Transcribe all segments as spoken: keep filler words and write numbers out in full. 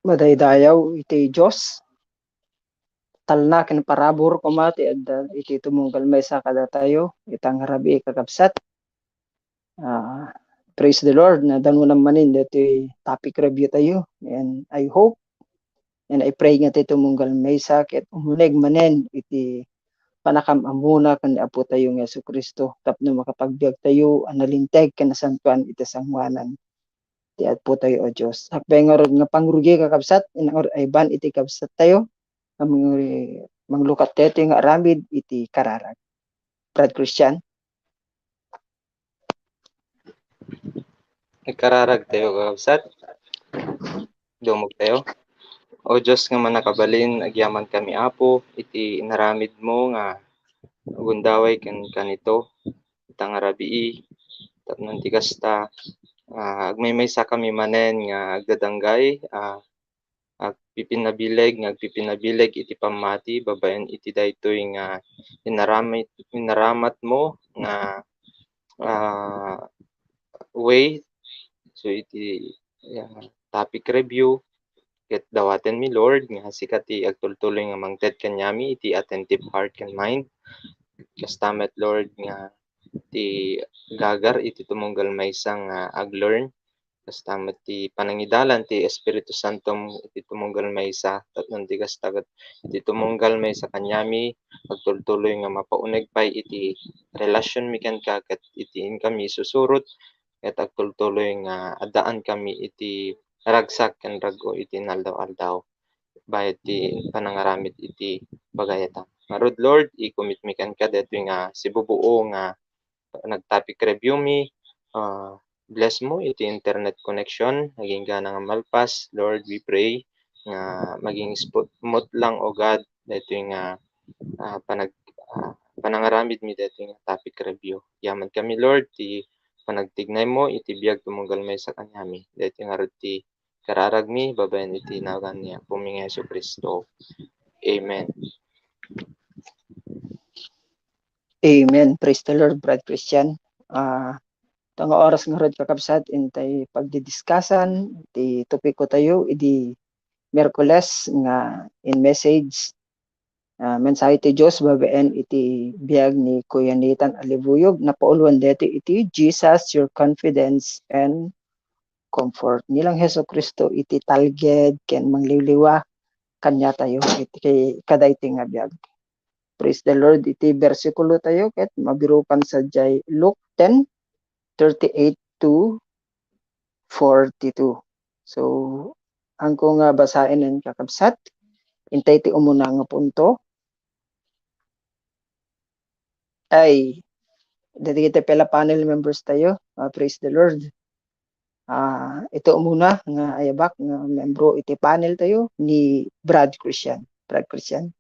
Madaydayaw iti Dios. Talna ken parabur koma ti adda iti tumunggal maysa kadatayo ita nga rabii, kakabsat. Ah, praise the Lord, nadanonam manen daytoy topic review tayo. And I hope and I pray nga ti tumunggal maysa ket umuneg manen iti pannakaam-ammona ken ni Apo tayo nga Jesu-Cristo tapno makapagbiag tayo a nalinteg ken nasantoan iti sangoanan ti Apo tayo a Dios. Sakbay ngarud nga pangrugi, kakabsat, inangar ay ban iti kabsat tayo, nga mangrugi, manglukat tayo ti nga aramid iti kararag. Brad Christian. Nagkararag tayo, kakabsat. Dumog tayo. O Dios nga mannakabalin, agyamankami, Apo, iti inaramid mo nga agundaway ken kanito, ita nga rabii, tapno ti kasta, ah, agmaymaysakami manen nga agdadanggay, ah, agpipinabileg, nga agpipinabileg iti pammati babaen iti daytoy nga inaramid, inaramat mo nga, ah, way. So, iti, ah, topic review, ket dawatenmi, Lord, nga sika ti agtultuloy nga mangted kaniami iti attentive heart ken mind. Kasta met, Lord, nga ti gagar iti tumunggal maysa nga ag-learn. Kasta met ti panangidalan ti Espiritu Santom iti tumunggal maysa, tapno ti kasta ket iti tumunggal maysa kaniami, agtultuloy nga mapauneg pay iti relasionmi kenka ket iti inkami isusurot, ket agtultuloy nga addaan kami iti ragsak ken rag-o iti inaldaw-aldaw, bayat ti panangaramid iti pagayatam. Ngarud, Lord, i-commit mi kenka daytoy nga sibubuo nga nag-topic review mi. Ah, bless mo iti internet connection, agingga na nga malpas. Lord, we pray nga maging smooth lang, O God, daytoy nga, ah, panag-, ah, panangaramid mi daytoy nga topic review. Yaman kami, Lord, ti panagtignay mo iti biag tumunggal maysa kaniami. Daytoy ngarud ti kararag mi babaen iti nagan ni Apo mi nga Jesu-Cristo. Amen. Amen. Praise the Lord, Brad Christian. Ah, ita nga oras ngarud, kakabsat, intay pagdidiskasan ti topiko tayo idi Miyerkules nga in message, ah, mensahe ti Dios babaen iti biag ni Kuya Nathan Alibuyog. Napauluan daytoy iti Jesus, Your Confidence and Comfort. Ni lang Jesu-Cristo iti talged ken mangliwliwa kaniatayo iti kadaytoy nga biag. Praise the Lord. Iti bersikulo tayo ket mabirukan sadiay Luke ten, thirty-eight to forty-two. So, haanko nga basaen, kakabsat. Intay ti umuna nga punto. Ay, dagiti pay la panel members tayo, ah, praise the Lord. Ah, iti umuna nga ayabak nga membro iti panel tayo ni Brad Christian. Brad Christian.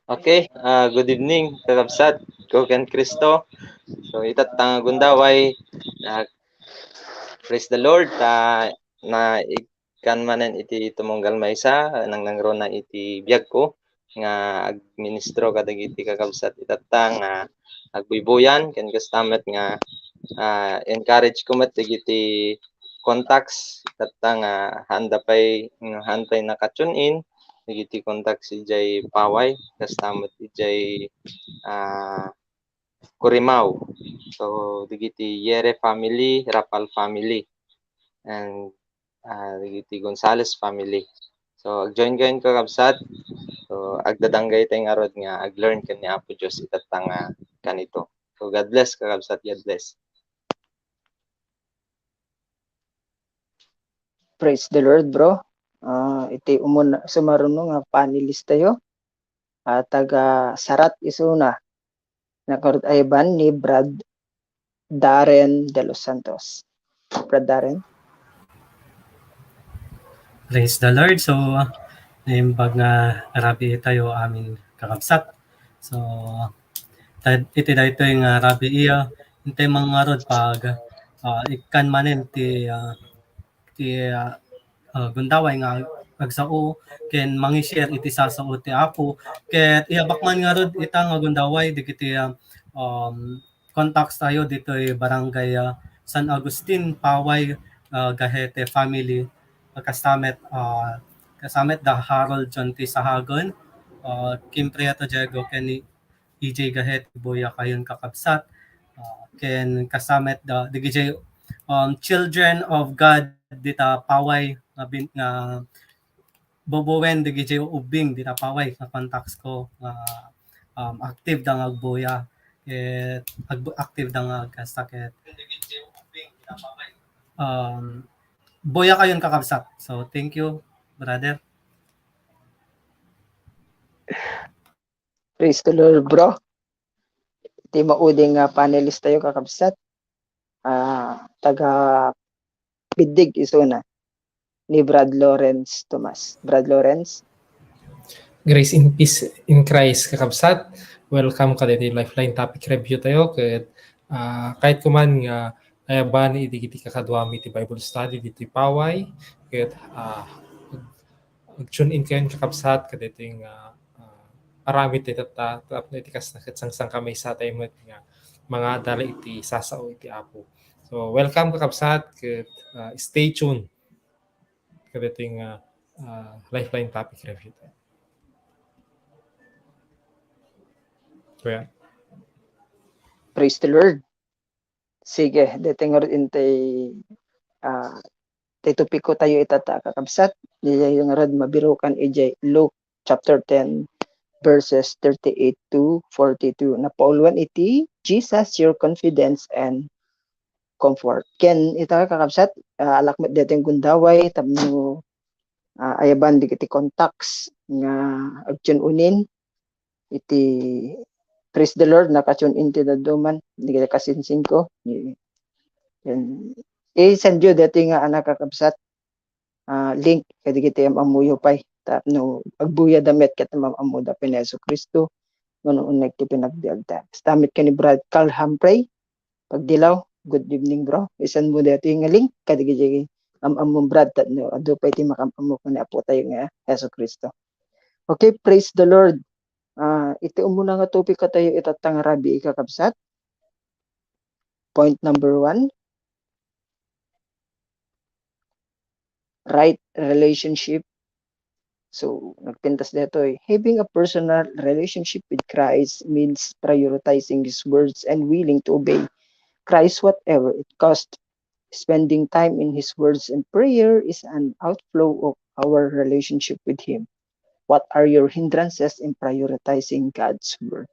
Okay, ah, good evening, kakabsat, Cook and Cristo. So, itatta nga gundaway, ah, praise the Lord, ah, naikkan manen iti tumunggal maysa, nangnangruna iti biagko nga agministro kadagiti kakabsat itatta nga agbuybuyan, ken kasta met nga, ah, encourage ko met dagiti contacts itatta nga haanda pay, nga haan pay naka-tune in, dagiti contacts idiay Paway, kasta met idiay, ah, Corimao. So, dagiti Yere family, Rapal family, and, ah, dagiti Gonzales family. So, ag-join kayon, kakabsat. So, agdadanggay tay ngarud nga ag-learn ken ni Apo Dios itatta nga kanito. So, God bless, kakabsat. God bless. Praise the Lord, bro. Ah, iti umuna, sumaruno nga panelist tayo. Ah, taga Sarat isuna. Nagkarut-, ayban ni Brad Darren De Los Santos. Brad Darren. Praise the Lord. So, naimbag nga rabii tayo amin, kakabsat. So, tad-, iti daytoy nga rabii, intay mangarud pag, ah, ikkan manen ti, ah, ti, ah, ah, gundaway nga agsao ken mangi-share iti sasao ti Apo. Ket iyabak man ngarud ita nga gundaway dagiti, ah, um, contacts tayo ditoy Barangay, ah, San Agustin, Paway, ah, Gahete family. Kasta met, ah, kasta met da Harold John T. Sahagun, ah, Kim Prieto Diego, ken ni E J Gahete, Buya Kayon, kakabsat. Ah, ken kasta met da, dagiti, um, Children of God dita Paway nga bin-, nga bubuwen dagiti ubbing dita Paway nga contacts ko nga, um, active da nga agbuya. Ket ag-, active da nga agkasta ket, um, buya kayon, kakabsat. So, thank you, brother. Praise the Lord, bro. Iti maudi nga panelist tayo, kakabsat. Ah, taga Bidig isuna ni Brad Lawrence Tomas. Brad Lawrence. Grace and peace in Christ, kakabsat. Welcome kadaytoy Lifeline topic review tayo. Ket, ah, kayatko man nga ayaban iti, iti kakaduami ti Bible study ditoy Paway. Ket, ah, ag-tune in kayon, kakabsat, kadaytoy nga, ah, aramid tayo tatta, tapno iti kasta ket sangsankamaysa tayo met nga mangadal iti sasao iti Apo. So, welcome, kakabsat, ket, ah, stay tuned kadaytoy nga, ah, Lifeline topic review. Kuya? Praise the Lord. Sige, daytoy ngarud intay, ah, tay topiko tayo ita, kakabsat. Diay ngarud mabirukan idiay Luke chapter ten, verses thirty-eight to forty-two. Napauluan iti Jesus, your confidence and comfort. Ken ita, kakabsat, ah, alak met daytoy gundaway tapno, ah, ayaban dagiti contacts nga agtune in iti Praise the Lord, naka-tune in ti dadduma, dagiti kasinsinko. Ken i-send yo daytoy nga anak, kakabsat, ah, link kadagiti am-ammoyo pay tapno agbuyada met ket am-ammoda pay ni Jesu-Cristo nga naimbag ti panagbiagda. Basta met ken ni Brad Carl Humphrey, Pagdilaw, good evening, bro. I-send mo daytoy nga link kadagiti am-ammom, Brad, tapno adu pay ti makam-ammo ken ni Apo tayo nga Jesu-Cristo. Okay, praise the Lord. Ah, iti umuna nga topic tayo ita nga rabii, kakabsat. Point number one, right relationship. So, nagpintas daytoy, having a personal relationship with Christ means prioritizing His words and willing to obey Christ whatever it costs. Spending time in His words and prayer is an outflow of our relationship with Him. What are your hindrances in prioritizing God's word?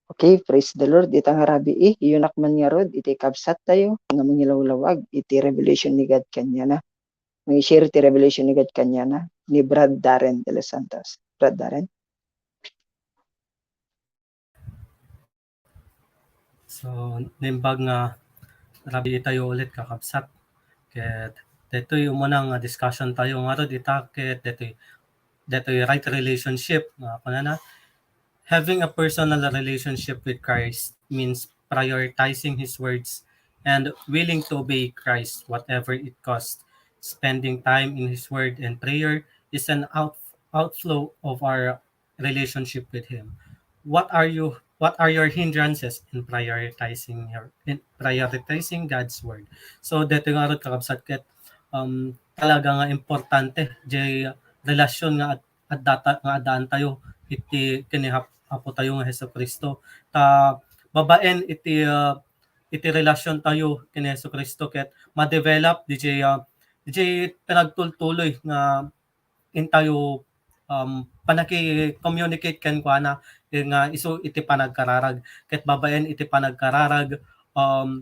Okay, praise the Lord. Ita nga rabii, iyunak man ngarud iti kabsat tayo nga mangilawlawag iti revelation ni God kaniana. Mangi-share ti revelation ni God kaniana ni Brad Darren de los Santos. Brad Darren? So, naimbag nga rabii tayo ulit, kakabsat. Ket daytoy umuna nga discussion tayo ngarud ita ket daytoy, daytoy right relationship nga kunana, having a personal relationship with Christ means prioritizing His words and willing to obey Christ whatever it costs. Spending time in His Word and prayer is an out, outflow of our relationship with Him. What are you, what are your hindrances in prioritizing your, in prioritizing God's Word? So, daytoy ngarud, kakabsat, ket, um, talaga nga importante diay relasyon nga ad-, addata-, nga addaan tayo iti ken ni Ap-, Apo tayo nga Jesu-Cristo. Ta babaen iti, ah, iti relasyon tayo ken ni Jesu-Cristo ket ma-develop diay, ah, diay panagtultuloy nga intayo, um, panaki-communicate kenkuana, eh, nga isu iti panagkararag. Ket babaen iti panagkararag, um,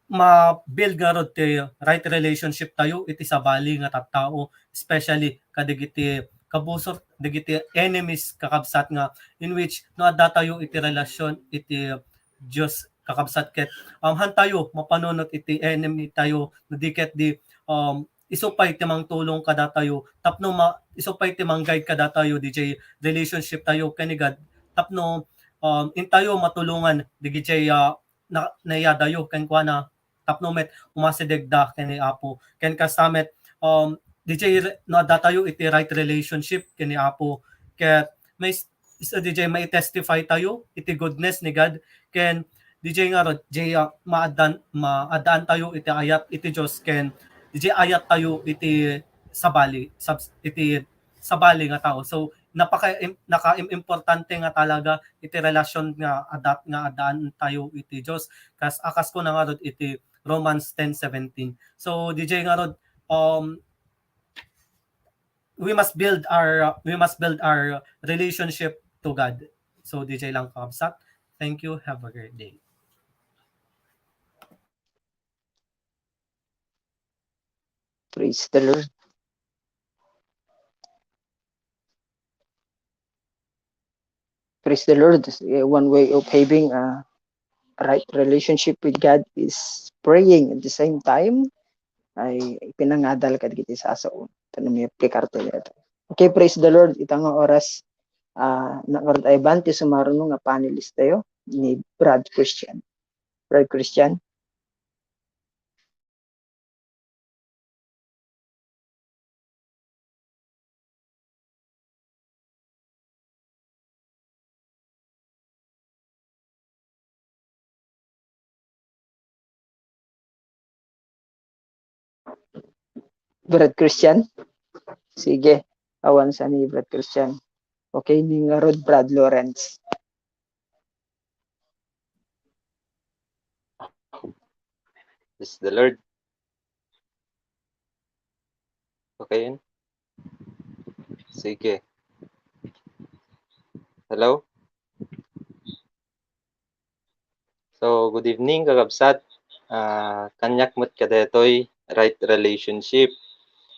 ma-build ngarud ti right relationship tayo iti sabali nga tattao, especially kadagiti kabusor, dagiti enemies, kakabsat, nga in which no adda tayo iti relasyon iti Dios, kakabsat, ket, um, han tayo mapanunot iti enemy tayo, no di ket di, um, isu pay ti mangtulong kadatayo tapno ma-, isu pay ti mang-guide kadatayo diay relationship tayo ken ni God tapno, um, intayo matulongan diay, ah, na-, naiyadayo kenkuana tapno met umasidegda ken ni Apo. Ken kasta met, um, diay re-, no adda tayo iti right relationship ken ni Apo, ket may s-, isu diay mai-testify tayo iti goodness ni God, ken diay ngarud, diay, ah, maaddaan, maaddaan tayo iti ayat iti Dios, ken diay ayat tayo iti sabali, sab-, iti sabali nga tao. So, napaka-, im-, nakaim-, importante nga talaga iti relasyon nga adda-, nga addaan tayo iti Dios. Kas, a, kas kuna ngarud iti Romans ten seventeen. So, diay ngarud, um, we must build our, we must build our relationship to God. So, diay lang, kakabsat. Thank you. Have a great day. Praise the Lord. Praise the Lord. Eh, one way of having a right relationship with God is praying at the same time. Ay, pinangadal kadagiti sasao. Ita no, mi-aplikar tayo ito. Okay, praise the Lord. Ita nga oras, ah, nakaruta ay banti sumaruno nga panelist tayo ni Brad Christian. Brad Christian. Brad Christian? Sige, awan sa ni Brad Christian. Okay, ni ngarud Brad Lawrence. Praise the Lord. Okay yun? Sige. Hello? So, good evening, kakabsat. Ah, kaniak met kadaytoy right relationship.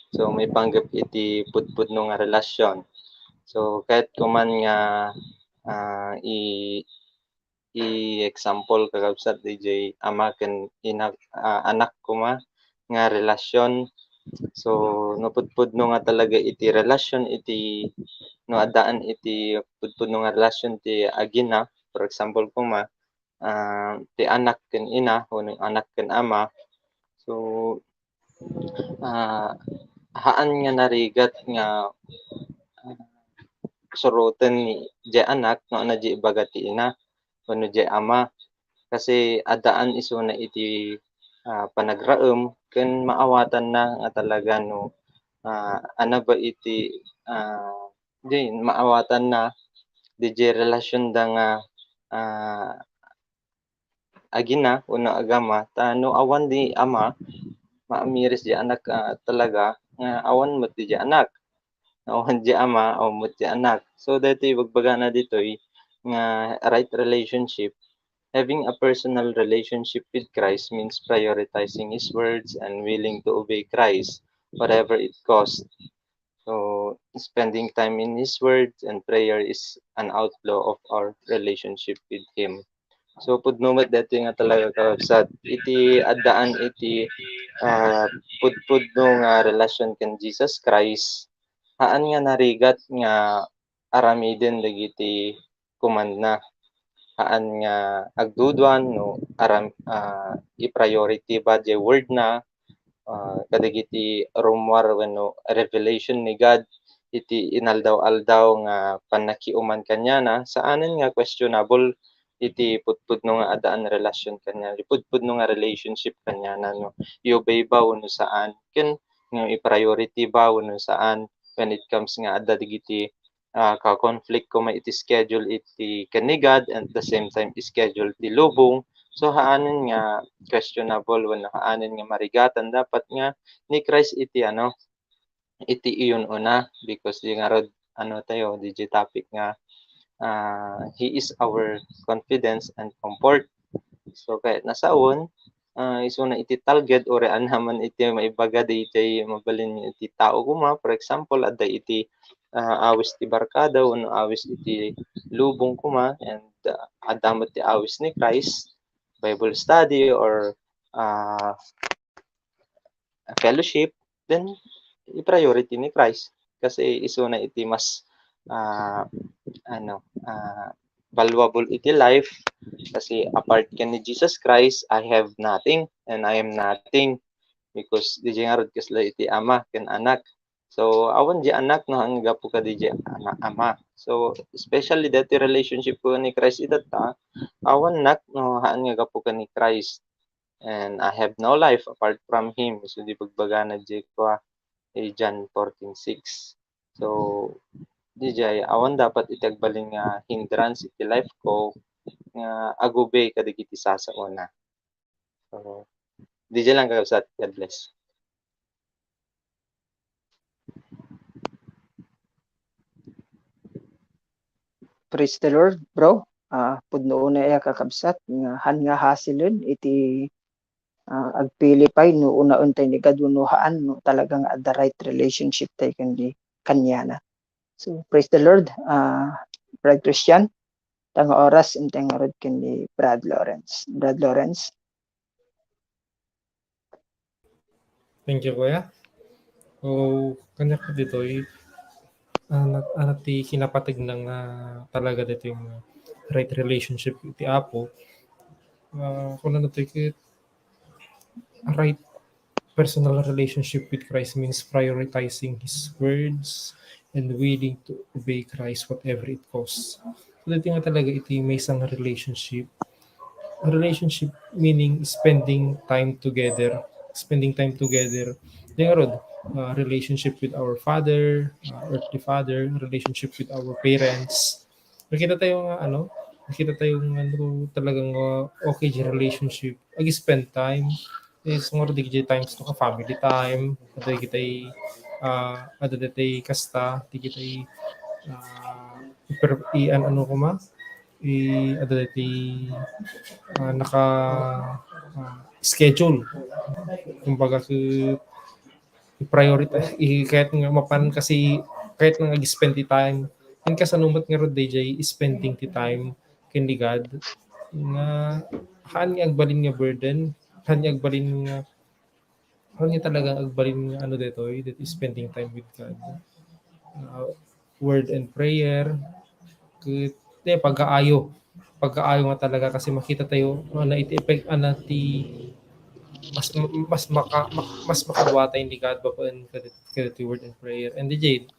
So, maipanggep iti pudpudno nga relasyon. So, kayatko man nga, ah, i-, i-example, kakabsat, diay ama ken ina, ah, anak koma nga relasyon. So, no pudpudno nga talaga iti relasyon iti, no addaan iti pudpudno nga relasyon ti agina, for example, koma, ah, ti anak ken ina wenno anak ken ama. So, ah, haan nga narigat nga, ah, suroten ni diay anak no ania diay ibaga ti ina wenno diay ama. Kasi addaan isuna iti, ah, panagraem ken maawatanna nga talaga no, ah, ania ba iti, ah, diay maawatanna diay relasyonda nga, ah, agina wenno agama, ta no awan diay ama, maamiris diay anak, ah, talaga nga awan met diay anak. No awan diay ama, awan met diay anak. So, daytoy ibagbagana ditoy nga right relationship. Having a personal relationship with Christ means prioritizing His words and willing to obey Christ, whatever it costs. So, spending time in His Word and prayer is an outflow of our relationship with Him. So, pudno met daytoy nga talaga, kakabsat, iti addaan iti, ah, pudpudno nga relasyon ken Jesus Christ, haan nga narigat nga aramiden dagiti command-na. Haan nga agduduan no aram-, ah, i-priority ba diay word-na, ah, kadagiti rummuar wenno revelation ni God iti inaldaw-aldaw nga pannakiuman kaniana, saanen nga questionable iti pudpudno nga addaan relasyon kaniana, iti pudpudno nga relationship kaniana, no i-obey ba wenno saan, ken no i-priority ba wenno saan when it comes nga adda dagiti, ah, ka-conflict koma iti schedule iti ken ni God, and at the same time schedule ti lubong. So, haanen nga questionable wenno haanen nga marigatan, dapat nga ni Christ iti ano, iti iyun-una, because di ngarud ano tayo, diay topic nga, ah, He is our confidence and comfort. So, kayatna sawen, ah, isuna iti talged, uray ania man iti maibaga daydiay mabalin iti tao koma. For example, adda iti, ah, awis ti barkada wenno awis iti lubong koma, and, ah, adda met ti awis ni Christ, Bible study, or, ah, fellowship, then i-priority ni Christ. Kasi isuna iti mas, ah, ano, ah, valuable iti life. Kasi apart ken ni Jesus Christ, I have nothing and I am nothing. Because diay ngarud kasla iti Ama ken Anak. So, awan diay anak no haan nga gapu kadi diay ana-, Ama. So, especially daytoy relationship ko ni Christ itatta, awannak no haan nga gapu ken ni Christ. And I have no life apart from Him. So, di bagbagana diay kua, eh, John fourteen six. So, diay, awan dapat iti agbalin nga hindrance iti life ko nga agubay kadagiti sasaona. So, diay lang, kakabsat. God bless. Praise the Lord, bro. Ah, pudno unay a, kakabsat, nga haan nga hasilen iti, ah, agpili pay no unaen tay ni God wenno haan, no talaga nga adda right relationship tay ken ni, kaniana. So, praise the Lord, ah, Brad Christian. Ta nga oras, intay ngarud ken ni Brad Lawrence. Brad Lawrence. Thank you, Kuya. So, kaniak ditoy, ah, nat-, ah, ti kinapategna nga talaga ditoy nga right relationship iti Apo. Ah, kunana ditoy ket right personal relationship with Christ means prioritizing His words and willing to obey Christ whatever it costs. So, ditoy nga talaga iti maysa nga relationship. A relationship meaning spending time together. Spending time together. Diay ngarud, ah, relationship with our father, ah, earthly father, relationship with our parents. Nakita tayo nga, ano, nakita tayo nga, ano, talagang, ah, okay yung relationship. Ag-spend time. Is more digit times to ka family time. Ada kita, ah, ada dita kasta, digita, ah, iper-, i-, an-, ano ko ma? I-, ada dita, ah, naka, ah, schedule. Kumbaga, i-prioritize, i-, kahit nga mapan kasi, kahit nga ag-spend ti time, ken kasano met ngarud dayjay spending ti time ken ni God, nga haan nga agbalin nga burden, haan nga agbalin nga, haan nga talagang agbalin nga ano daytoy, that is spending time with God. Uh, word and prayer, ket, te, pag-aayo. Pag-aayo nga talaga kasi makita tayo, ano, iti effect, ano, ti, mas, mas maka-, ma-, mas makaduatay ni God babaen kadit-, kadit word and prayer. And the Jade,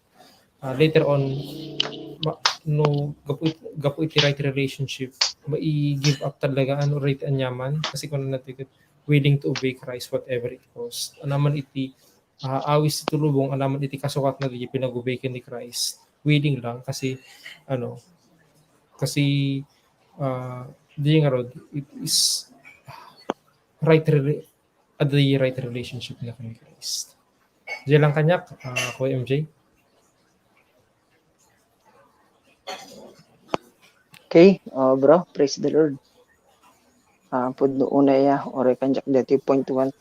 ah, later on, ma-, no, gapu it-, gapu iti right relationship, mai-give up talaga, ano, right anyaman. Kasi kung ano natin, willing to obey Christ whatever it costs. Anaman iti, ah, awis ti lubong, anaman iti kasukatna, di pinag-obey ken ni Christ. Willing lang kasi, ano, kasi, ah, di nga rod, it is right rela-, a di right relationship na ken Christ. Diyan lang kaniak, ah, Kuya M J. Okay, uh, bro, praise the Lord. Uh, pudno unay, ah, uray kaniak daytoy point one,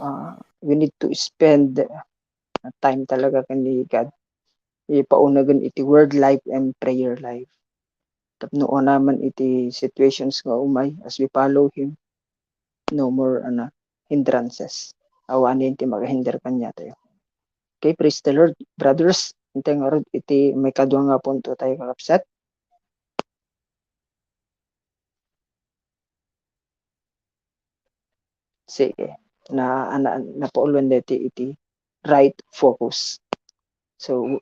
uh, we need to spend, uh, time talaga ken ni God. Ipaunagen iti word life and prayer life. Tapno anaman iti situations nga umay, as we follow Him, no more, ano, hindrances. Awanen ti makahinder kaniatayo. Okay, praise the Lord, brothers. Intay ngarud iti maikadua nga punto tayo, kakabsat. Sige. Na, na, napauluan daytoy iti right focus. So,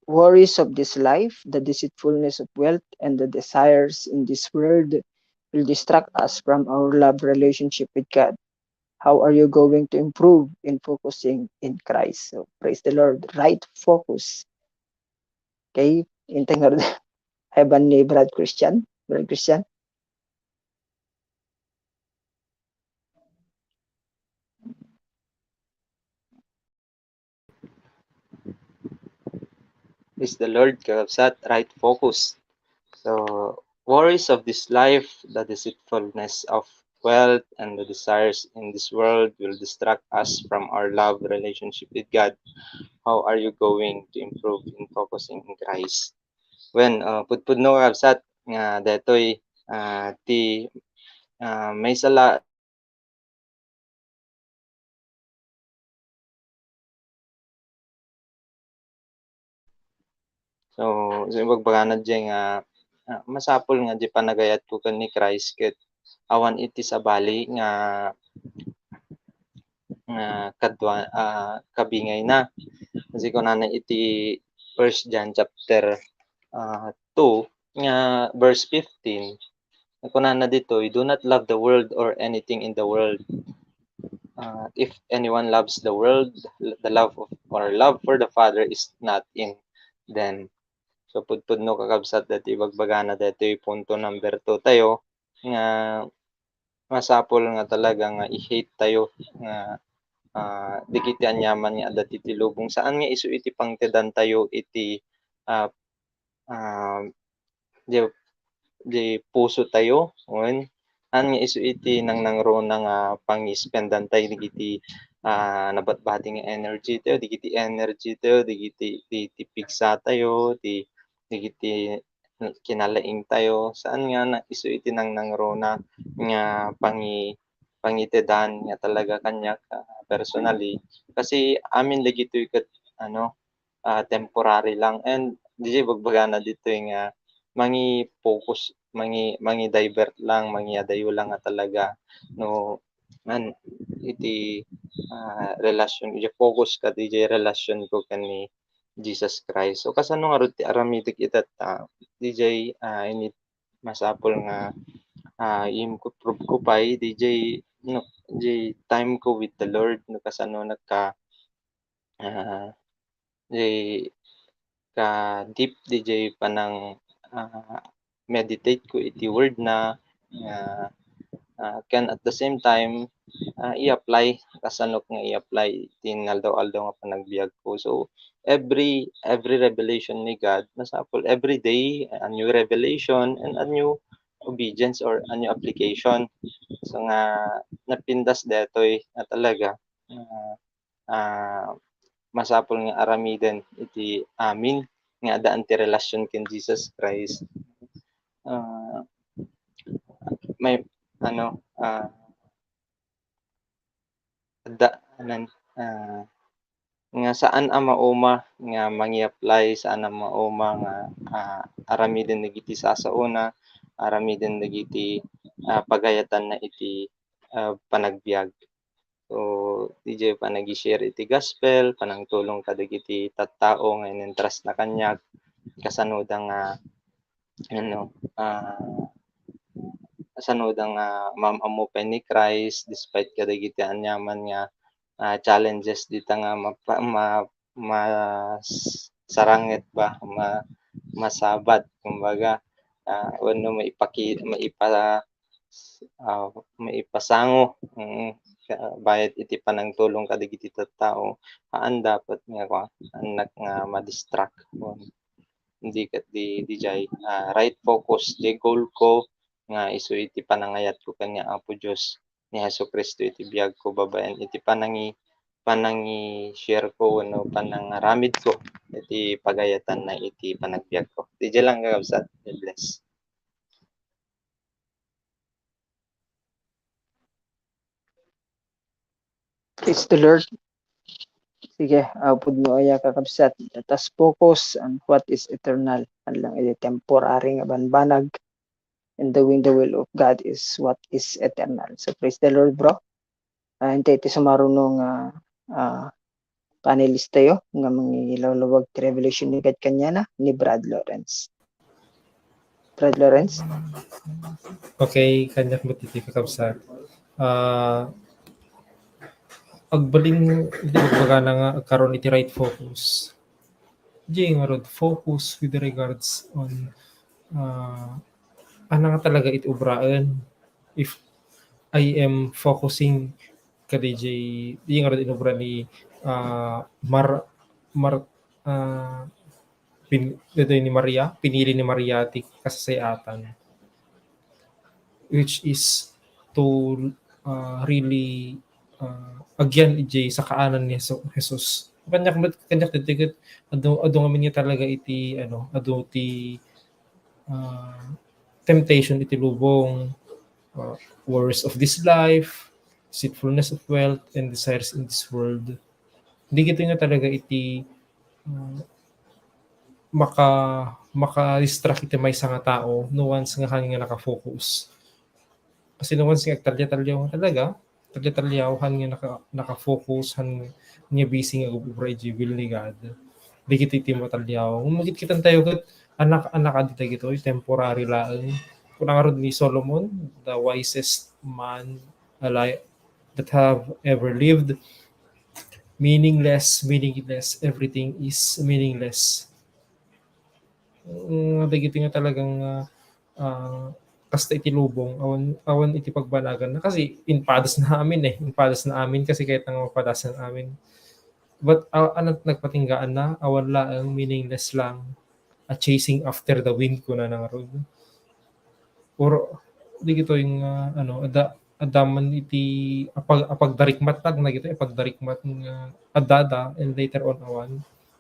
worries of this life, the deceitfulness of wealth, and the desires in this world will distract us from our love relationship with God. How are you going to improve in focusing in Christ? So, praise the Lord. Right focus. Okay? Intay nga, ay ba ni Brad Christian? Brad Christian? Praise the Lord, kakabsat, right focus. So, worries of this life, the deceitfulness of wealth, and the desires in this world will distract us from our love relationship with God. How are you going to improve in focusing in Christ? When, uh, pudpudno, kakabsat, nga daytoy, ah, ti, ah, maysa la-, So, so ibagbagana diay nga, ah, masapul nga diay panagayatko ken ni Christ ket awan iti sabali nga, nga kadua-, ah, kabingayna. Kasi kunana iti First John chapter, ah, two nga verse fifteen, kunana ditoy, "Do not love the world or anything in the world. Uh, if anyone loves the world, the love of, or love for the Father is not in them." So, pudpudno, kakabsat, daytoy ibagbagana daytoy punto number two tayo, nga masapul nga talaga nga i-hate tayo nga, ah, dagiti aniaman nga adda ti lubong. Saan nga isu iti pangtedan tayo iti, ah, ah, di, di puso tayo, wen, saan nga isu iti nangnangruna nga pangispendan tayo dagiti, ah, nabatbati nga energy tayo, dagiti energy tayo, dagiti, ti, ti pigsa tayo, ti, dagiti kinalaing tayo, saan nga na, isu iti nangnangruna nga pangi-, pangitedan nga talaga kaniak, ah, personally. Kasi amin dagitoy ket, ano, ah, temporary lang. And diay ibagbagana ditoy nga mangi-focus, mangi-, mangi-divert lang, mangiadayo lang nga talaga no, man, iti, ah, relasyon, iti focus ket diay relasyon ko ken ni Jesus Christ. So, kasano ngarud ti aramidek ita, ah, diay, ah, ini masapul nga, ah, i-improve ko pay, diay, no, jay time ko with the Lord, no, kasano nagka, ah, jay ka-deep di jay panang, ah, meditate ko iti word na, ah, ah, ken at the same time, ah, i-apply, kasano nga i-apply iti inaldaw-aldaw nga panagbiag ko. So, every, every revelation ni God, masapul every day, a new revelation and a new obedience or a new application. So nga, napintas daytoy nga talaga, ah, ah, masapul nga aramiden iti amin nga addaan ti relasyon ken Jesus Christ. Ah, may, ano, ah, adda, anan, ah, nga saan a mauma nga mangi-apply, saan a mauma nga, ah, aramiden dagiti sasaona, aramiden dagiti, ah, pagayatanna iti, ah, panagbiag. So, di jay panagi-share iti gospel, panangtulong kadagiti tattao nga in-entrust na kaniak, kasanoda nga, ano, ah, kasanoda nga maam-ammo pay ni Christ despite kadagiti aniaman nga, ah, challenges dita nga mapa-, ma-, mas-, saranget ba, ma-, masabat, kumbaga, ah, wenno maipaki-, maipa-, ah, maipasango, mm, ka-, bayat iti panangtulong kadagiti tattao, haan dapat nga, kua, annak nga ma-distract. Di ket di, di jay, ah, right focus, di goal ko nga isu iti panangayat ko ken ni Apo Dios, ni Jesu-Cristo iti biag ko babaen iti panangi-, panangi-share ko wenno panangaramid ko iti pagayatanna iti panagbiag ko. Di jay lang, kakabsat. God bless. Praise the Lord. Sige, ah, pudno aya, kakabsat. Let us focus on what is eternal. Haan lang iti temporary nga banbanag. And doing the will of God is what is eternal. So, praise the Lord, bro. Ah, intay iti sumaruno nga, ah, panelistayo nga mangilawlawag ti revelation ni God kaniana, ni Brad Lawrence. Brad Lawrence? Okay, kaniak met iti, kakabsat. Ah, agbalin iti ibagbagana nga agkaron iti right focus. Di ngarud focus with regards on, ah, ania nga talaga iti obraen. If I am focusing kadaydiay, di ngarud inobra ni, ah, Mar-, Mar-, ah, pin-, daytoy ni Maria, pinili ni Maria ti kasasay-atan, which is to, ah, really, ah, agyan idiay sakaanan ni Jesu-, Jesus. Kaniak met, kaniak daytoy ket adu, adu ngamin nga talaga iti, ano, adu ti, ah, temptation iti lubong, ah, worries of this life, deceitfulness of wealth, and desires in this world. Dagitoy nga talaga iti, ah, maka-, maka-distract iti maysa nga tao no once nga haan nga naka-focus. Kasi no once nga agtalya-talyaw nga talaga, talya-talyaw, haan nga naka-, naka-focus, haan nga busy nga agub-ubra iti will ni God, dagitoy ti matalyaw. Ngem kit-, kitantayo ket, anak, anak a dagitoy, temporary laeng. Kuna ngarud ni Solomon, the wisest man alive that have ever lived, meaningless, meaningless, everything is meaningless. Mm, dagitoy nga talagang, ah, ah, kasta iti lubong, awan, awan iti pagbanaganna. Kasi impadasna amin eh. Impadasna amin kasi kayatna nga mapadasan amin. But, ah, ania ti nagpatinggaanna, awan laeng, meaningless lang. A chasing after the wind, kunana ngarud. Or, dagitoy nga, ano, adda, adda man iti apag-, apagdarikmat, tagna dagitoy, apagdarikmat nga adda, and later on, awan,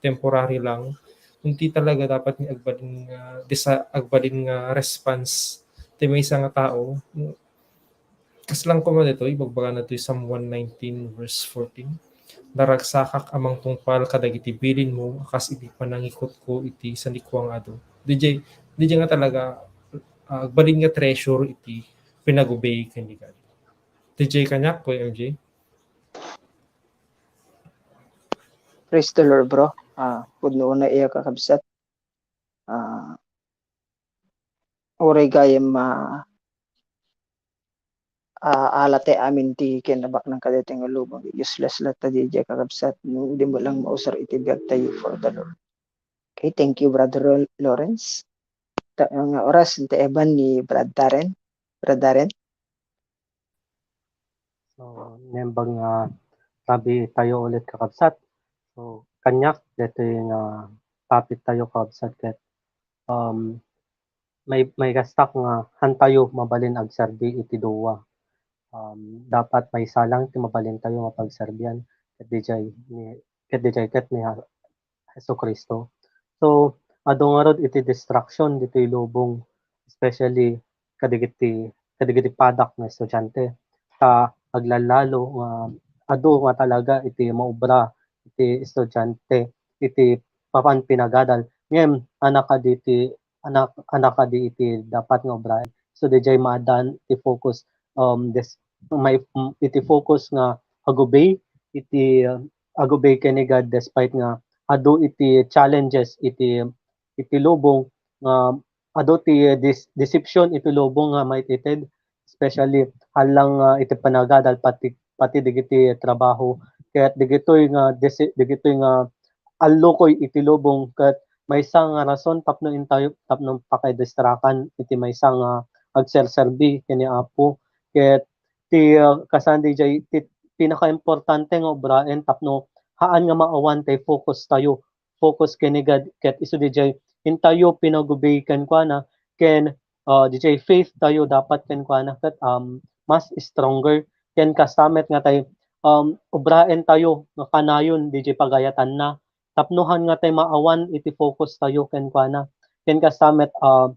temporary lang. Kundi talaga dapat nga agbalin nga desa-, agbalin nga response ti maysa nga tao. Kasla koma daytoy, ibagbagana ditoy Psalm one nineteen verse fourteen, "Naragsakak a mangtungpal kadagiti bilinmo a kas iti panangikutko iti sanikua nga adu." Daydiay, daydiay nga talaga, ah, agbalin nga treasure iti panag-obey ken ni God. Daydiay kaniak, Kuya M J. Praise the Lord, bro. Ah, pudno unay aya, kakabsat. Ah, uray gayam ma-, ah, ala ti amin ti kinabaknang kadaytoy nga lubong. Useless latta diay, kakabsat, no di mo lang mausar iti biag tayo for the Lord. Okay, thank you, Brother Lor-, Lawrence. Ta-, nga oras, inta Evan ni Brad Darren. Brad Darren? So, nembag nga tabi tayo ulit, kakabsat. So, kaniak, daytoy nga topic tayo, kakabsat, ket, um, may, may kastak nga han tayo mabalin agserbi iti dua. Um, dapat maysa lang ti mabalin tayo nga pagserbian, ket diay ni, ket diay ket ni Jesu-Cristo. So, adu ngarud iti distraction ditoy lubong, especially kadagiti, kadagiti padak nga estudiante. Ta aglallalo nga adu nga talaga iti maubra iti estudiante iti papan pinagadal. Ngem, anak kadi iti, anak, anak kadi iti dapat nga obraen. So, diay maaddaan ti focus, um, des-, may, iti focus nga agubay, iti, uh, agubay ken ni God despite nga adu iti challenges iti, iti lubong nga adu ti dis-, deception iti lubong nga maitited, especially alang, ah, iti panagadal pati, pati digiti trabaho. Ket digitoy nga disi-, digitoy nga allukoy iti lubong ket maysa nga rason tapno intayo, tapno pakaidistrakan iti maysa nga agserserbi ken ni Apo. Ket ti, ah, kasandi jay ti pinakaimportante nga obraen tapno haan nga maawan tay focus tayo, focus ken ni God, ket isu diay intayo pinagubay kenkuana, ken, ah, diay faith tayo dapat kenkuana ket, um, mas stronger. Ken kasta met nga tay, um, obraen tayo nga kanayon diay pagayatanna. Tapno han nga tay maawan iti focus tayo kenkuana. Ken kasta met, ah,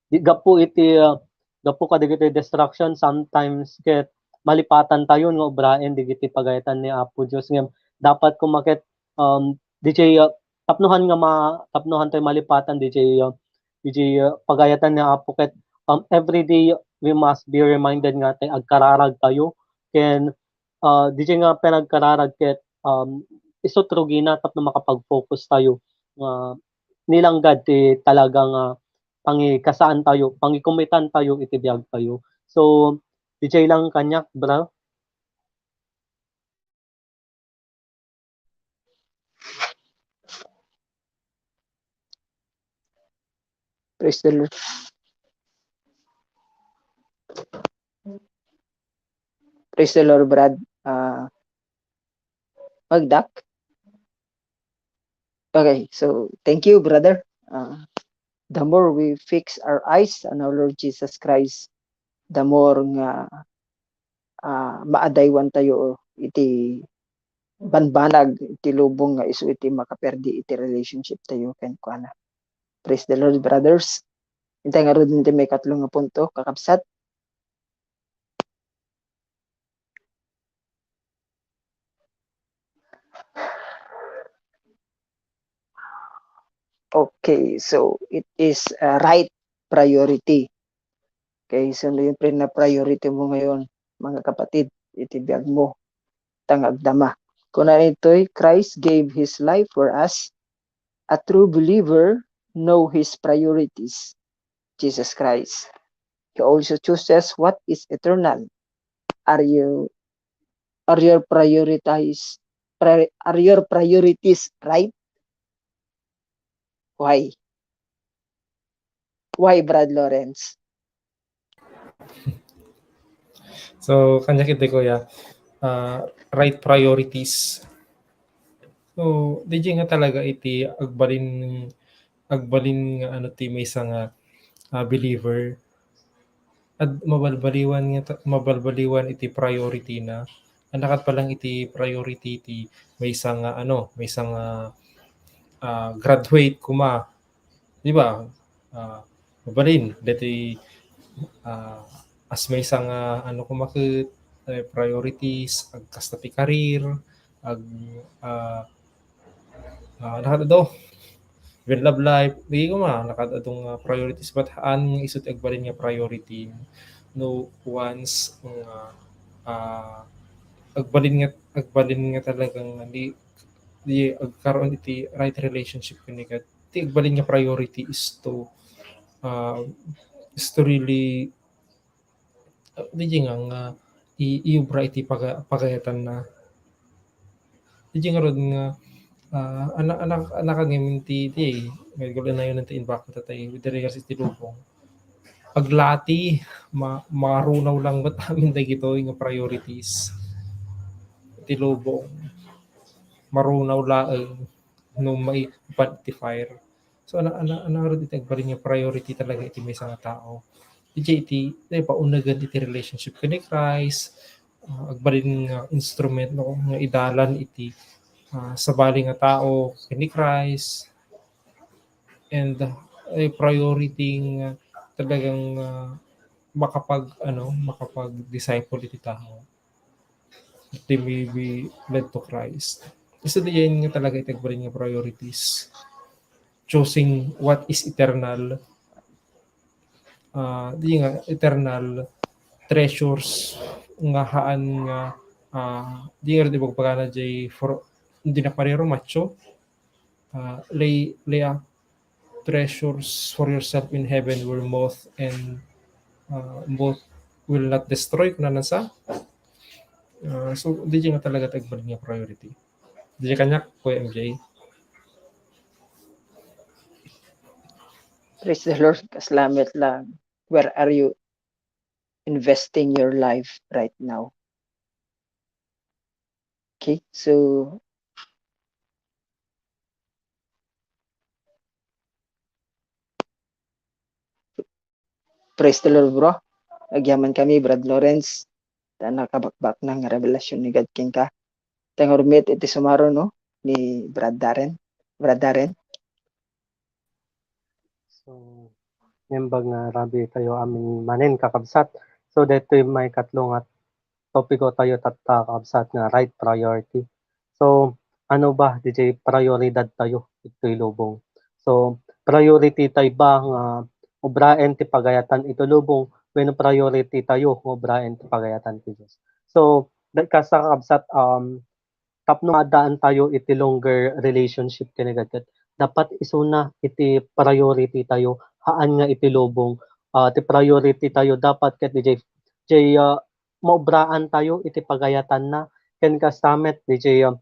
di, gapu iti, ah, gapu kadagiti distraction, sometimes ket malipatan tayo nga obraen digiti pagayatan ni Apo Dios. Ngem dapat koma ket, um, diay, ah, tapno han nga ma-, tapno han tay malipatan diay, ah, diay, ah, pagayatan ni Apo ket, um, every day we must be reminded nga tay agkararag tayo ken, ah, diay nga panagkararag ket, um, isut rugina tapno makapag-focus tayo nga nilanggad ti talaga nga pangikasaan tayo, pangikumitan tayo iti biag tayo. So, diay lang kaniak, bro. Praise the Lord. Praise the Lord, Brad. Ah, Magdak? Okay, so thank you, brother. Ah, the more we fix our eyes on our Lord Jesus Christ, the more nga, ah, maadaywan tayo iti banbanag iti lubong nga isu iti makaperdi iti relationship tayo kenkuana. Praise the Lord, brothers. Intay ngarud iti maikatlo nga punto, kakabsat. Okay, so it is a right priority. Okay, so ano yung pre-, na priority mo ngayon, mga kapatid, iti biag mo, ta nga agdama. Kuna itoy, Christ gave His life for us. A true believer know his priorities. Jesus Christ. He also chooses what is eternal. Are you, are your priorities, pri-, are your priorities right? Why? Why, Brad Lawrence? So, kaniak iti, kuya, ah, right priorities. So, diay nga talaga iti agbalin, agbalin nga ano ti maysa nga, ah, believer. At mabalbaliwan nga ta-, mabalbaliwan iti priority na. Annakat pa lang iti priority ti maysa nga ano, maysa nga, ah, graduate koma. Di ba? Ah, mabalin, dati, ah, as maysa nga, ano, kumaket, eh, priorities, agkasta ti career, ag, ah, ah, nakadado, even love life, di ko ma, nakadado nga priorities, but haan nga isu ti agbalin nga priority. No, once nga, ah, agbalin nga, agbalin nga talagang di, di agkaroon iti right relationship ken ni God, ti agbalin nga priority is to, uh, is to really Diay nga, nga i-, iubra iti paga-, pagayatanna. Diay ngarud nga, ah, ana-, ana-, anakagem ti, ti, nga igul-, nayon ti imbak ta tayo, with regards iti lubong. Aglati, ma-, marunaw lang met amin dagitoy nga priorities. Iti lubong, marunaw laeng no maipan ti fire. So, ana-, ana-, anarud iti agbalin nga priority talaga iti maysa nga tao. Diay iti, diay paunegen iti relationship ken ni Christ, ah, agbalin nga instrument, no, nga idalan iti, ah, sabali nga tao ken ni Christ, and, ah, a priority nga talagang, ah, makapag-, ano, makapag-disciple iti tao. They may be led to Christ. Isu diay nga talaga iti agbalin nga priorities. Choosing what is eternal, ah, diay nga eternal treasures nga haan nga, ah, diay nga ibagbagana diay for, dinak mariro macho, ah, lay, lay up treasures for yourself in heaven where moth and, ah, moth will not destroy, kunana sa. Ah, so, diay nga talaga ti agbalin nga priority. Diay kaniak, Kuya M J. Praise the Lord. Kasla met lang. Where are you investing your life right now? Okay, so praise the Lord, bro. Agyaman kami, Brad Lawrence. Ta nakabakbak na nga revelasyon ni God kenka. Ta nga rumit iti sumaro, no, ni Brad Darren. Brad Darren. So, naimbag nga rabii tayo amin manen, kakabsat. So, daytoy maikatlo nga topiko tayo tatta, kakabsat, nga right priority. So, ano ba diay prioridad tayo itoy lubong? So, priority tayo ba nga ubraen ti pagayatan itoy lubong wenno priority tayo nga ubraen ti pagayatan ti Dios? So, da-, kasta, kakabsat, um, tapno maaddaan tayo iti longer relationship ken ni God, ket dapat isuna iti priority tayo, haan nga iti lubong. Ah, ti priority tayo dapat ket diay, diay, ah, maubraan tayo iti pagayatanna, ken kasta met diay, ah,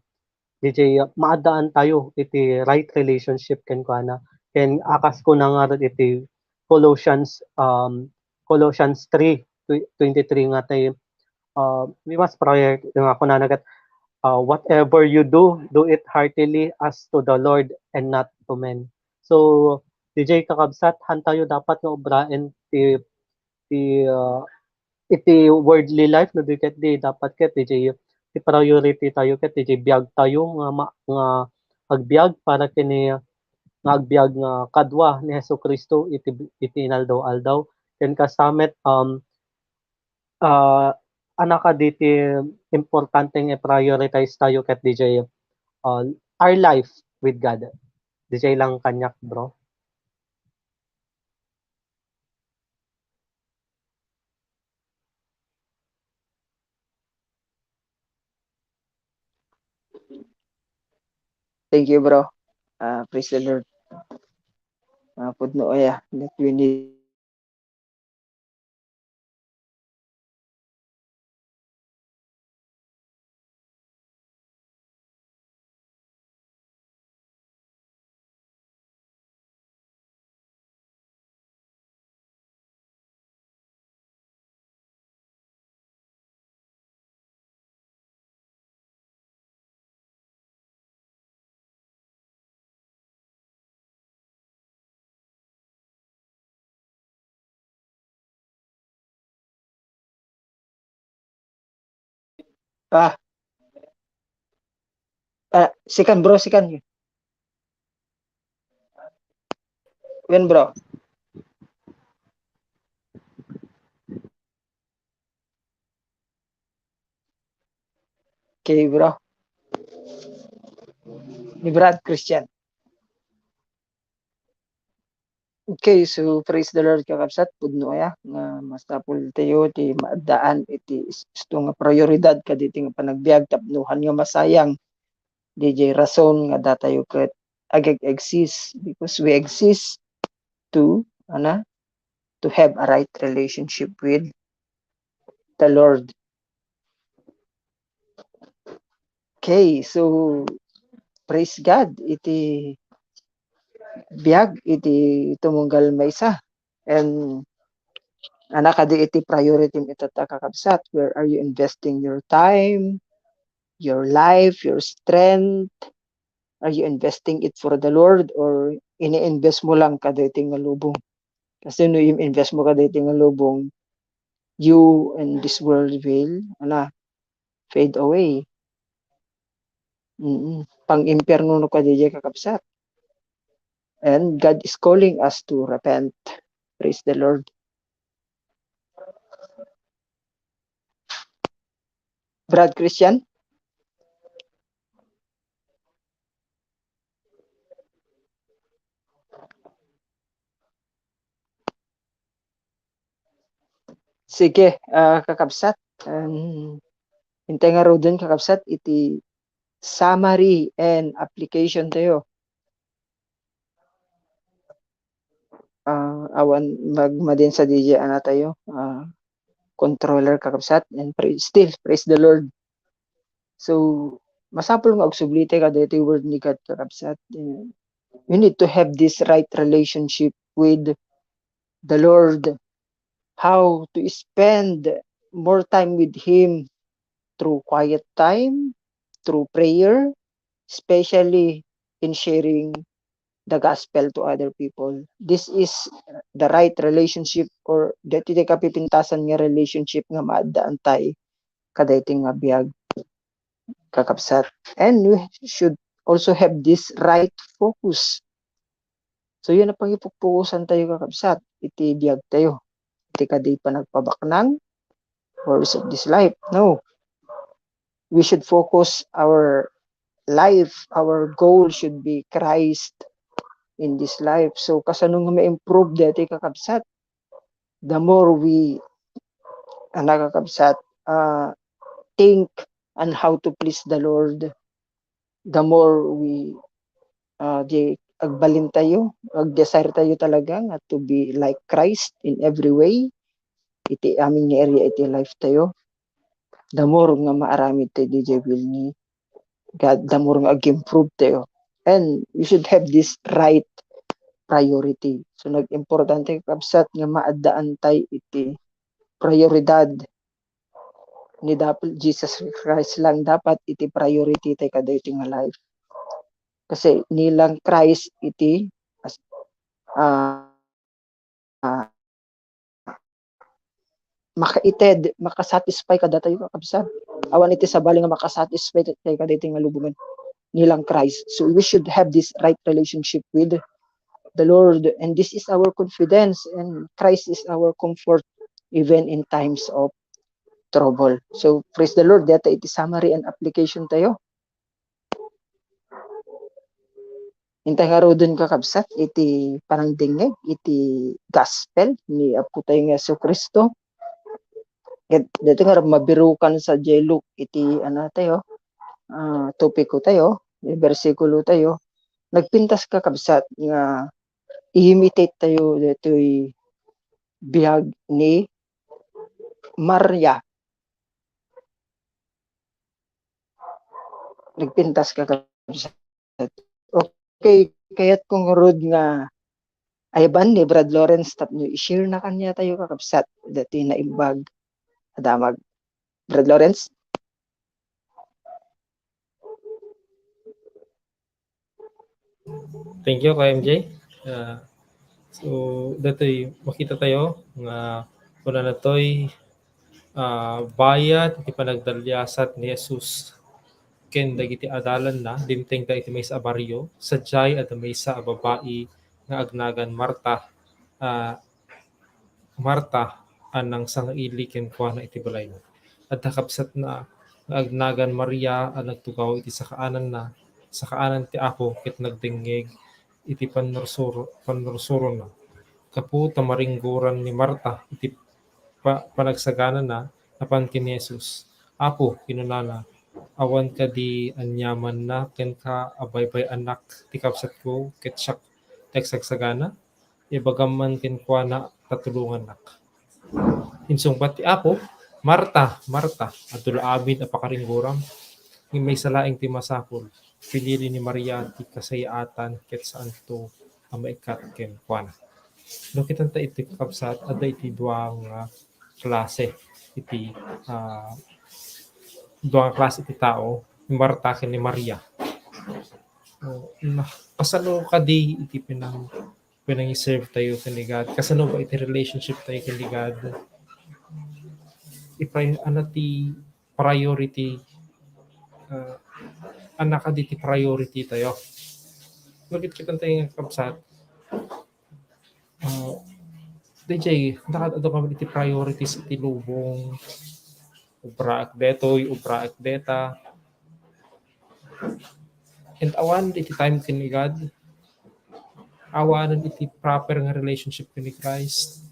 diay, ah, maaddaan tayo iti right relationship kenkuana. Ken a kas kuna ngarud iti Colossians, um, Colossians three twenty-three nga ti, uh, we must pray nga kunana ket, uh, "Whatever you do, do it heartily as to the Lord and not to men." So, diay, kakabsat, haan tayo dapat nga ubraen ti, ti, uh, iti worldly life, no, di ket di dapat ket diay ti priority tayo ket diay biag tayo nga ma-, nga agbiag para ken ni, nga agbiag nga kadua ni Jesu-Cristo iti, iti inaldaw-aldaw. Ken kasta met, um, ah, anakadi ti importante nga i-prioritize tayo ket diay, uh, our life with God. Diay lang kaniak, bro. Thank you, bro. Ah, praise the Lord. Ah, pudno aya, that we need Ah. Ah, second, bro, second. When, bro? Okay, bro. Ni Brad Christian. Okay, so praise the Lord, kakabsat. Pudno aya nga masapul tayo ti maaddaan iti is-, isu nga prioridad kaditi nga panagbiag tapno haan nga masayang diay rason nga datayo ket ag-, ag-exist, because we exist to, ana, to have a right relationship with, the Lord. Okay, so praise God iti biag iti tumunggal maysa. And ana kadi iti priority mi ita, kakabsat. Where are you investing your time, your life, your strength? Are you investing it for the Lord, or ini-invest mo lang kadaytoy nga lubong? Kasi no i-invest mo kadaytoy nga lubong, you and this world will, ana, fade away. Mm. Pang-impyerno no kadi, kakabsat. And God is calling us to repent. Praise the Lord. Brad Christian? Sige, ah, kakabsat. Um, intay ngaruden, kakabsat, iti summary and application tayo. Ah, awan magmadin sa D J, ana tayo, ah, controller, kakabsat, and pra-, still, praise the Lord. So, masapul nga agsublitayo kadaytoy word ni God, kakabsat. Eh, we need to have this right relationship with the Lord. How to spend more time with Him through quiet time, through prayer, especially in sharing the gospel to other people. This is the right relationship, or daytoy ti kapipintasan nga relationship nga maaddaan tayo kadaytoy nga biag, kakabsat. And we should also have this right focus. So, yan ang pangipukpukusan tayo, kakabsat, iti biag tayo. Iti kadi panagpabaknang, worries of this life. No. We should focus our life, our goal should be Christ in this life. So, kasano nga ma-improve daytoy, kakabsat? The more we, ah, nakakabsat, ah, think on how to please the Lord, the more we, ah, di agbalin tayo, ag-desire tayo talaga nga to be like Christ in every way, iti amin nga area iti life tayo, the more nga maaramid tayo diay will ni God, the more nga ag-improve tayo. And we should have this right priority. So, nag-importante, kabsat, nga maaddaan tayo iti prioridad ni dap-, Jesus Christ lang dapat iti priority tayo kadaytoy nga life. Kasi ni lang Christ iti as-, ah, ah, makaited, makasatisfy kadatayo, kakabsat. Awan iti sabali nga makasatisfy tayo kadaytoy nga lubongen, ni lang Christ. So we should have this right relationship with the Lord, and this is our confidence, and Christ is our comfort even in times of trouble. So praise the Lord, dayta iti summary and application tayo. Intay ngaruden, kakabsat, iti panangdengngeg iti gospel ni Apo tayo nga Jesu-Cristo. Ket daytoy nga mabirukan sa diay Luke iti, ano, tayo, ah, topiko tayo, bersikulo tayo. Nagpintas, kakabsat, nga i-imitate tayo daytoy biag ni Maria. Nagpintas, kakabsat. Okay, kayat ko ngarud nga ayaban ni Brad Lawrence tapno i-share na kaniatayo, kakabsat, daytoy naimbag a damag. Brad Lawrence? Thank you, Kuya M J. Ah, so, daytoy makita tayo nga kunana toy, ah, bayat iti panagdaliasat ni Jesus ken dagiti adalanna, dimtengda iti maysa a barrio, sadiay adda maysa a babai nga agnagan Marta, ah, Marta a nangsangaili kenkuana iti balayna. Adda kabsatna nga agnagan Maria a nagtugaw iti sakaananna, sakaanan ti Apo, ket nagdengngeg iti pannursuro-, pannursurona. Gapu ta maringgoran ni Marta iti pa-, panagsaganana, napan ken ni Jesus. "Apo," kinunana, "awan kadi aniamanna kenka a baybay-anak ti kabsatko ket siak ti agsagsagana? Ibagam man kenkuana ta tulongannak." Insungbat ti Apo, Marta, Marta, adu la amin a pakaringgoram, ngem maysa laeng ti masapul. Pinili ni Maria ti kasayaatan ket saanto a maikkat kenkuana. No, kitanta iti kakabsat, adda iti dua nga klase iti, ah, dua nga klase iti tao, ni Marta ken ni Maria. Oh, na, kasano kadi iti pinang-, pinangiserve tayo ken ni God? Kasano ba iti relationship tayo ken ni God? Ipay-, ano ti priority, ah, ano kadi ti priority tayo? Bakit kita tayo nga kabsat? Ah, D J, nakadto kami iti priorities iti lubong. Ubraak detoy, ubraak deta. And awan iti time ken ni God. Awanen iti proper nga relationship ken ni Christ.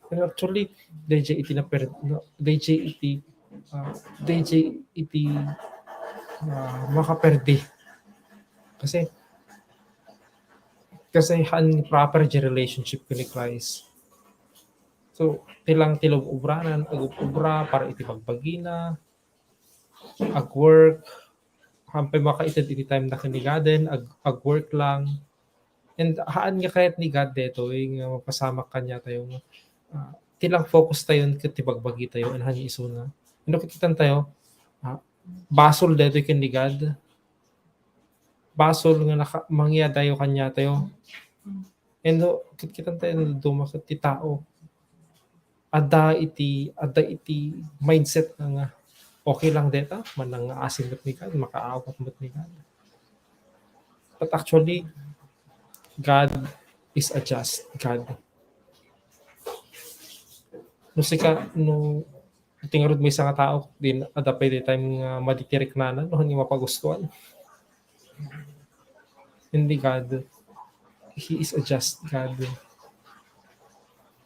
And actually, D J iti naper-, no, D J iti, ah, D J iti, ah, makaperdi. Kasi, kasi haan proper di relationship ken ni Christ. So, ti lang ti lub-, ubranan, ag-ubra para iti bagbagina, ag-work, haan pay makaited iti time na ken ni Gaden, ag-, ag-work lang. And haan nga kayat ni God detoy nga mapasamak kaniatayo nga, ah, ti lang focus tayo ket ti bagbagi tayo, and haan isuna. Ano, kitan tayo, ah, basol detoy ken ni God. Basol nga naka-, mangyadayo kaniatayo. And, oh, kit-, kitan tayo, duma ket ti tao. Adda iti, adda iti mindset na nga, okay lang deta, manang nga asin met ni God, makaawat met ni God. But actually, God is a just God. No sika, no, ti ngarud maysa nga tao, di adda pay ti time nga madi ti riknana, no, haan nga mapagustuan. Hindi, God, He is a just God.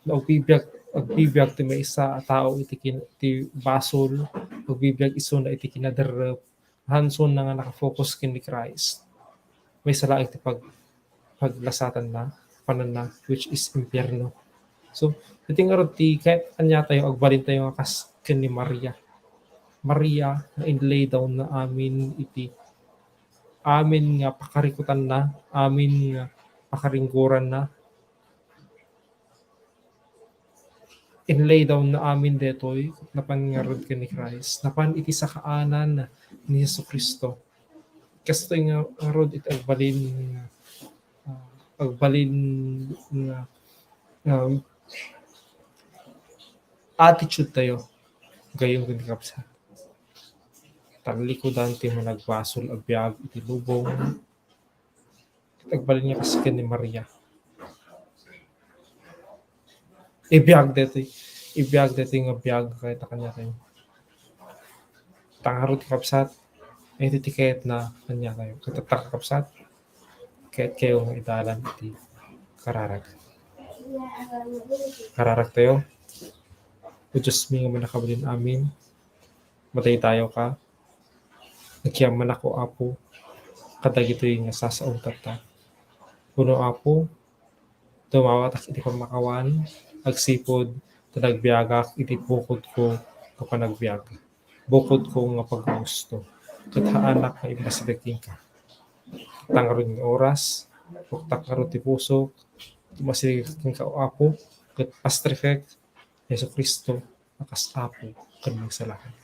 No, agbibiag, agbibiag ti maysa a tao iti kin-, ti basol, agbibiag isuna iti kinaderrep, hansonna nga nakafocus ken ni Christ. Maysa laeng ti pag-, paglasatanna, pananna, which is impyerno. So, iti ngarud ti kayat kaniatayo, agbalintayo nga kas ken ni Maria. Maria nga inlay down na amin iti amin nga pakarikutanna, amin nga pakaringgoranna. Inlay down na amin detoy, napan ngarud ken ni Christ, napan iti sakaanan ni Jesu-Cristo. Kastoy nga ngarud iti agbalin nga, ah, agbalin nga, um, attitude tayo gayon ken ni kabsat. Tallikudan ti managbasol a biag iti lubong. Agbalin nga kas ken ni Maria. Ibiag deti, ibiag deti nga biag kayat kaniatayo. Tangaro ti kabsat, iti ti kayatna kaniatayo. Ket ta, kakabsat, kayat kayo nga idalan iti kararag. Kararag tayo. O Dios mi nga mannakabalin amin, madaydayaw ka. Agyaman ako, Apo, kadagitoy nga sasaotatta. Puno, Apo, dumawatak iti pamakawan, agsipud ta nagbiagak iti bukodko nga panagbiag, bukodko nga paggusto, ket haanak nga immasideg kenka. Ket ta ngarud nga oras, buktak ngarud ti pusok, immasideg kenka, O Apo, ket pastrikek, Jesu-Cristo, a kas Apo ken Magsalakan.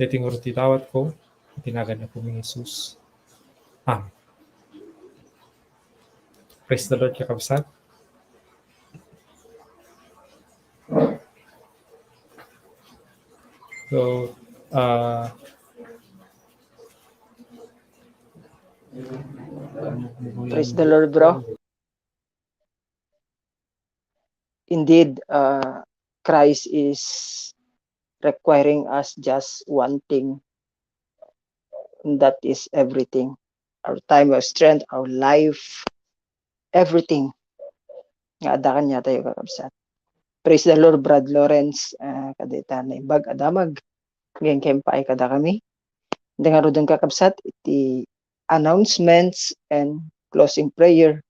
Daytoy ngarud ti dawatko, iti nagan ni Apomi Jesus. Amen. Praise the Lord, kakabsat. So, uh, Praise the Lord, bro. Indeed, uh, Christ is requiring us just one thing, and that is everything. Our time, our strength, our life, everything. Nga adda kaniatayo, kakabsat. Praise the Lord, Brad Lawrence, uh, kadayta naimbag a damag. Ngem ken pay kadakami. Iti ngaruden, kakabsat, iti announcements and closing prayer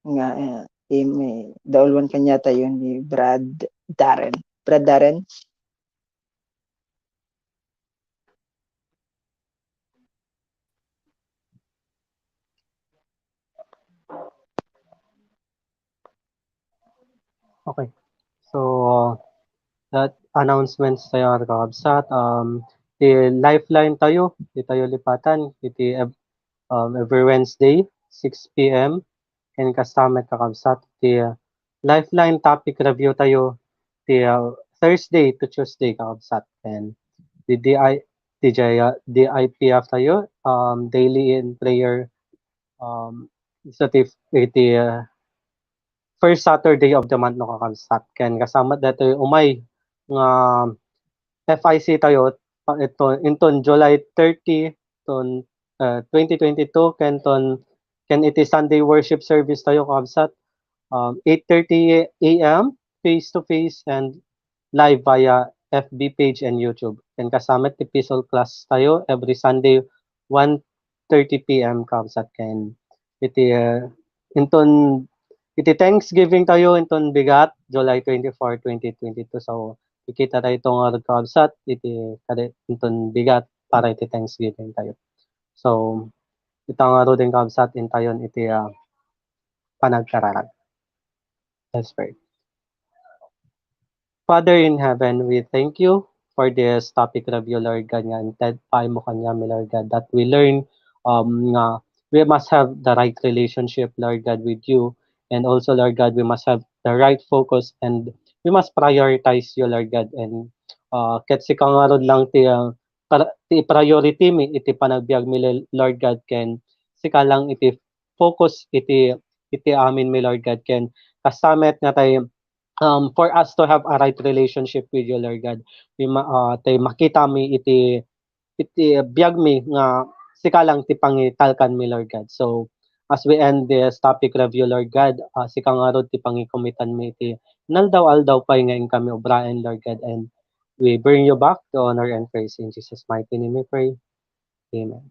nga, uh, ti, eh, dauluan kaniatayo ni Brad Darren. Brad Darren? Okay. So, that announcements tayo, mga kakabsat. Um, the lifeline tayo, di tayo lipatan, iti ev-, um, every Wednesday, six p m. Ken kasta met, kakabsat, ti, uh, lifeline topic review tayo, ti, uh, Thursday to Tuesday, kakabsat. And the D I, D J, uh, D I P F tayo, um, daily in prayer, um, so ti, iti, uh, first Saturday of the month, no, kakabsat. Ken kasta met daytoy umay nga F I C tayo, pa-, ito, inton July thirty, ton, uh, twenty twenty-two, ken ton, ken iti Sunday worship service tayo, kakabsat, um, eight thirty a m, face to face, and live via F B page and YouTube. Ken kasta met ti P S O L class tayo every Sunday, one thirty p m, kakabsat, ken iti, uh, inton, iti Thanksgiving tayo, inton bigat, July twenty-four, twenty twenty-two. So, ikita tayo ito nga, kakabsat, iti kada, inton bigat para iti Thanksgiving tayo. So, ita ngaruden, kakabsat, intayon iti, uh, panagkararag. Let's pray. Father in heaven, we thank you for this topic review, Lord God, nga inted paay mo kaniami, Lord God, that we learn, um, nga we must have the right relationship, Lord God, with you. And also, Lord God, we must have the right focus and we must prioritize you, Lord God. And, uh, ket sika ngarud lang ti, uh, para-, ti priority mi iti panagbiag mi, Lord God, ken sika lang iti focus iti, iti amin mi, Lord God, ken kasta met nga tay, um, for us to have a right relationship with you, Lord God. Wi ma-, ah, tay makita mi iti, iti biag mi nga sika lang ti pangitalkan mi, Lord God. So, as we end this topic review, Lord God, ah, sika ngarud ti pangikumitan mi iti naldaw-aldaw pay nga inkami ubraen, Lord God, and we bring you back the honor and praise in Jesus' mighty name we pray. Amen.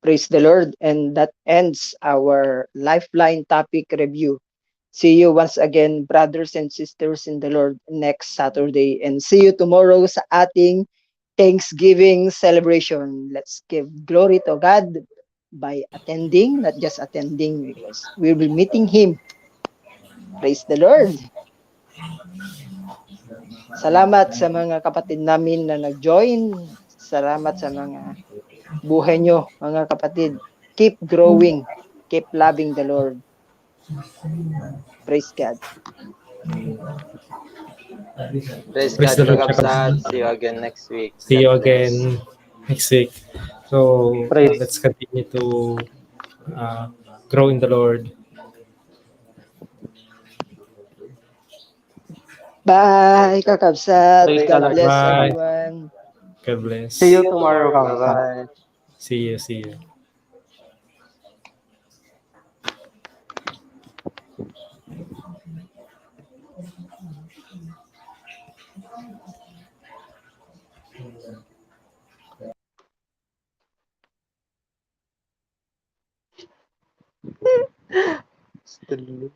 Praise the Lord. And that ends our Lifeline topic review. See you once again, brothers and sisters in the Lord, next Saturday. And see you tomorrow sa ating Thanksgiving celebration. Let's give glory to God by attending, not just attending, because we'll be meeting Him. Praise the Lord. Salamat sa mga kapatid namin na nag-join. Salamat sa mga buhay nyo, mga kapatid. Keep growing. Keep loving the Lord. Praise God. Praise God, kakabsat. See you again next week. See you again next week. So, uh, let's continue to, uh, grow in the Lord. Bye, kakabsat. God bless everyone. God bless. See you tomorrow, kakabsat. See you, see you. Still